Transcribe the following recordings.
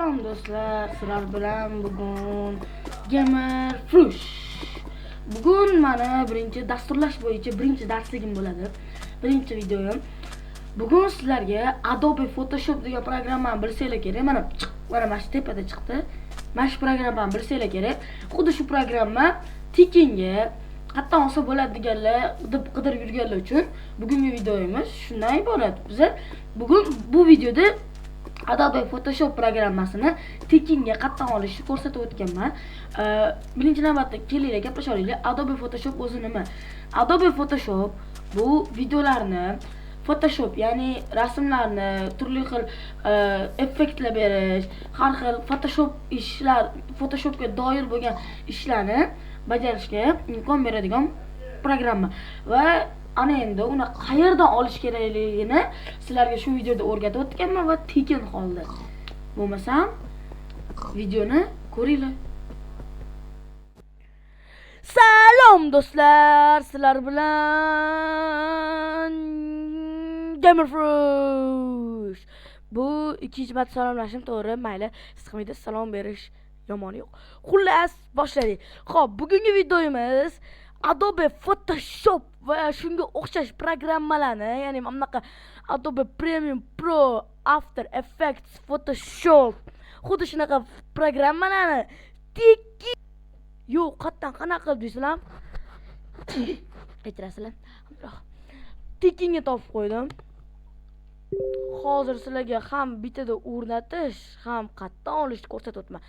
Salom do'stlar, sizlar bilan bugun Gamer Frush. Bugun mani birinchi dasturlash bo'yicha birinchi darsligim bo'ladi. Birinchi videoyim. Bugun sizlarga Adobe Photoshop degan programmani bilsanglar kerak. Mana chiq, mana shu tepada chiqdi. Mana shu programmani bilsanglar kerak. Xuddi shu programma tekinga qayerdan olsa bo'ladi deganlar, deb qidirib yurganlar uchun bugungi videomiz shundan iborat. Biza bugun bu videoda Adobe Photoshop programmasini tekinga qayerdan olishni ko'rsatib o'tganman. Birinchi navbatda kelinglar, gaplasha olaylik. Adobe Photoshop o'zi nima? Adobe Photoshop bu videolarni Photoshop, ya'ni rasmlarni turli xil effektlar berish, har xil Photoshop ishlar, Photoshopga doir bo'lgan ishlarni bajarishga imkon beradigan programma. Va ana endi uni qayerdan olish kerakligini sizlarga shu videoda o'rgatib o'tganman va tekin holda. Bo'lmasam videoni ko'ringlar. Salom do'stlar, sizlar bilan Gamer Frush. Bu ikkinchi marta salomlashim, to'g'ri, mayli, siqmaydi, salom berish yomoni yo'q. Xullas, boshladik. Xo'p, bugungi videomiz Adobe Photoshop va shunga o'xshash programmalarni, ya'ni mana bunaqa Adobe Premiere Pro, After Effects, Photoshop, xuddi shunaqa programmalarni tekin yo'q, qayerdan, qanaqa qilib deysizlar? Kechirasizlar. Tekinga topib qo'ydim. Hozir sizlarga ham bittada o'rnatish, ham qayerdan olishni ko'rsatib o'taman.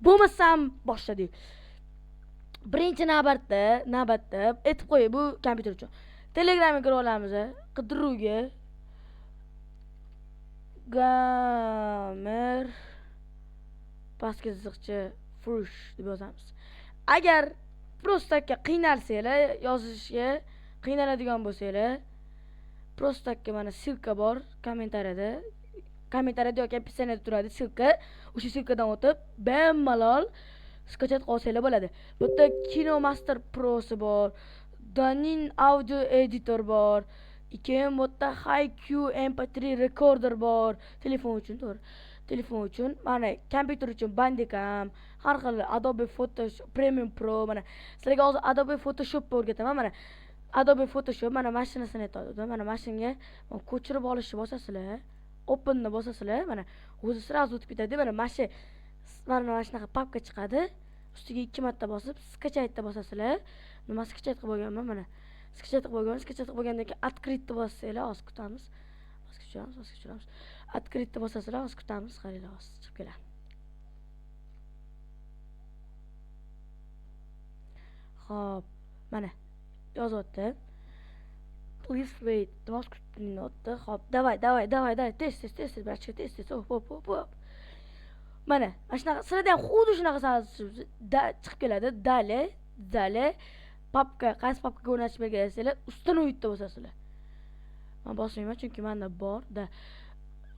Bo'lmasam boshladik. Birinchi navbatda aytib qo'yay, bu kompyuter uchun. Telegramga kirib olamiz, qidiruvga Gamer pastki chiziqcha Frush deb yozamiz. Agar просто qiynalsanglar, yozishga qiynaladigan bo'lsanglar, просто mana ссылка bor kommentariyada. Kommentariyada yoki описание da turadi ссылка. O'sha ссылка dan o'tib, bemalol скачать qilib olsanglar bo'ladi. Bu yerda KineMaster Pro'si bor, Danin Audio Editor bor. Keyin bu yerda HiQ MP3 Recorder bor. Telefon uchun, to'g'ri. Telefon uchun, mana kompyuter uchun Bandicam, har xil Adobe Photoshop, Premiere Pro, mana sizlarga hozir Adobe Photoshopni o'rgataman. Mana Adobe Photoshop, mana shunasini aytdim. Mana shunga ko'chirib olishni bosasizlar, Openni bosasizlar, mana o'zi сразу o'tib ketadi. Mana shunaqa papka chiqadi. Ustiga ikki marta bosib, скачать bosasizlar. Nima скачать qilib olganman, mana. Скачать qilib olganman, скачать qilib olgandan keyin открыть bossanglar, hozir kutamiz. Hozir tushiramiz, hozir tushiramiz. Открыть bosasizlar, hozir kutamiz, qaranglar, hozir chiqib keladi. Xo'p, mana yozyapti. Please wait. Iltimos, kutib turing deyapti. Xo'p, давай, давай, давай, давай, tez, tez, tez, tez, братчик, tez, tez, hop, hop, hop, hop. Mana shunaqa sizlarda ham xuddi shunaqa chiqib keladi. Далее, далее, papka, qaysi papkaga o'rnatishni belgilaysizlar, установить bosasizlar. Men bosmayman, chunki menda bor. Да.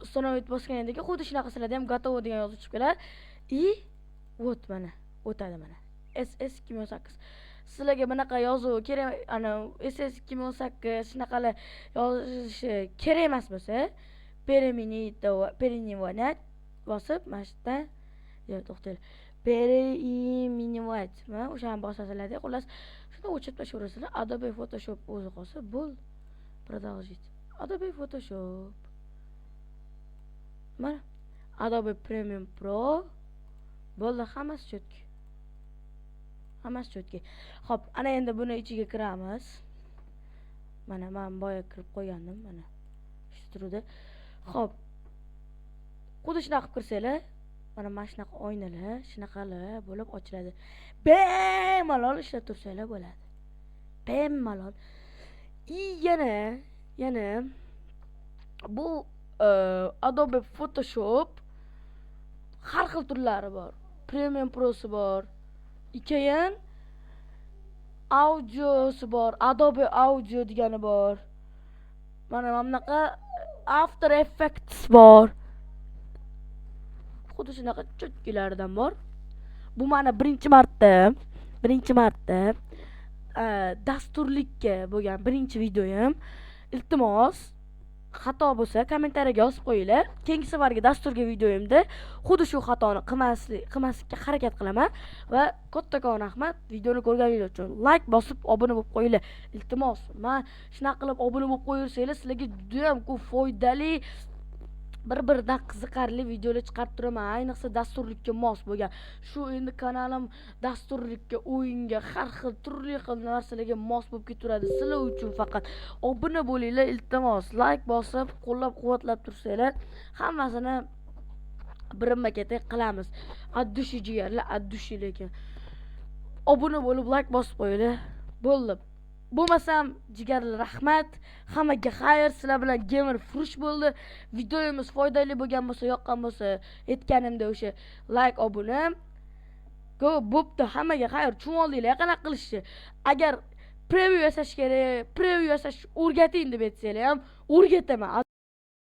Установить bosgandan keyin xuddi shunaqa sizlarda ham готово degan yozuv chiqib keladi. И вот mana o'tadi mana. SS 2018. Sizlarga bunaqa yozuv kerak, ana SS 2018 shunaqalar yozishi kerak emas bo'lsa, переименовать bosib, mana shu yerdan, yo'q, to'xtanglar. Переименовать, mana o'shani bosasizlar. Xullas, shunda o'chirib tashlayverasizlar. Adobe Photoshop o'zi qolsa, bo'ldi. Продолжить. Adobe Photoshop. Mana Adobe Premiere Pro. Bo'ldi, hammasi чётко. Hammasi чётко. Xo'p, ana endi buni ichiga kiramiz. Mana men boya kirib qo'ygandim, mana. Shu turadi. Xo'p. Xuddi shunaqa qilib kirsanglar, mana shunaqa oynalar, shunaqalar bo'lib ochiladi. Bemalol ishlab tursanglar bo'ladi. Bemalol. И yana bu Adobe Photoshop har xil turlari bor. Premium Pro'si bor. Keyin audiosi bor, Adobe Audio degani bor. Mana bunaqa After Effects bor. Xuddi shunaqa cho'tkilaridan bor. Bu mani birinchi marta dasturlikka bo'lgan birinchi videoyim. Iltimos, Xato bo'lsa, kommentariyaga yozib qo'yinglar. Keyingi safargi dasturga videoyimda xuddi shu xatoni qilmaslikka harakat qilaman va kattakon rahmat videoni ko'rganingiz uchun. Like bosib, obuna bo'lib qo'yinglar. Iltimos, men shunaqa qilib obuna bo'lib qo'yursanglar, sizlarga juda ham ko'p foydali, bir-biridan qiziqarli videolar chiqarib turaman. Ayniqsa dasturlikka mos bo'lgan. Shu endi kanalim dasturlikka, o'yinga, har xil turli xil narsalarga mos bo'lib ketaveradi. Sizlar uchun faqat obuna bo'linglar, iltimos. Like bosib, qo'llab-quvvatlab tursanglar, hammasini birinma-ketak qilamiz. От души, jigarlar, от души lekin. Obuna bo'lib, like bosib qo'yinglar. Bo'ldi. Bo'lmasam, jigarlar, rahmat. Hammaga xayr. Sizlar bilan Gamer Furush bo'ldi. Videomiz foydali bo'lgan bo'lsa, yoqqan bo'lsa, aytganimda o'sha like, obuna. Go, bo'pti. Hammaga xayr. Tushunib oldinglar, qanaqa qilishni. Agar preview yasash kerak, preview yasash o'rgating deb aytsanglar ham o'rgataman.